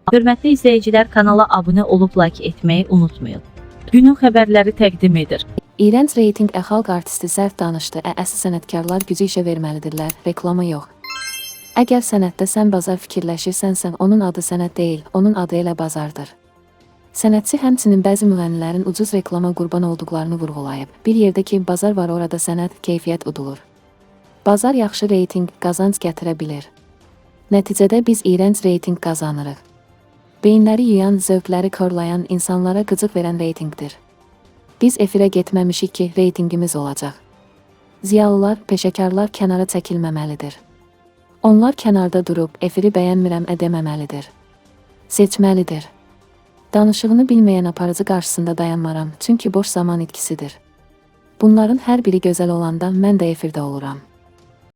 Hörmətli izləyicilər, kanala abunə olub like etməyi unutmayın. Günün xəbərləri təqdim edir. İyrənc reytinq ə xalq artisti sərt danışdı. Ə əsl sənətkarlar gücü işə verməlidirlər, reklama yox. Əgər sənətdə sən bazar fikirləşirsənsə, onun adı sənət deyil, onun adı elə bazardır. Sənətçi həmçinin bəzi müğənnilərin ucuz reklama qurban olduqlarını vurğulayıb. Bir yerdə ki, bazar var, orada sənət, keyfiyyət udulur. Bazar yaxşı reytinq, qazanc gətirə bilir. Nəticədə biz iyrənc reytinq qazanırıq. Beyinləri yuyan, zövqləri korlayan, insanlara qıcıq verən reytinqdir. Biz efirə getməmişik ki, reytinqimiz olacaq. Ziyalılar, peşəkarlar kənara çəkilməməlidir. Onlar kənarda durub efiri bəyənmirəm deməməlidir. Seçməlidir. Danışığını bilməyən aparıcı qarşısında dayanmaram, çünki boş zaman itkisidir. Bunların hər biri gözəl olanda mən də efirdə oluram.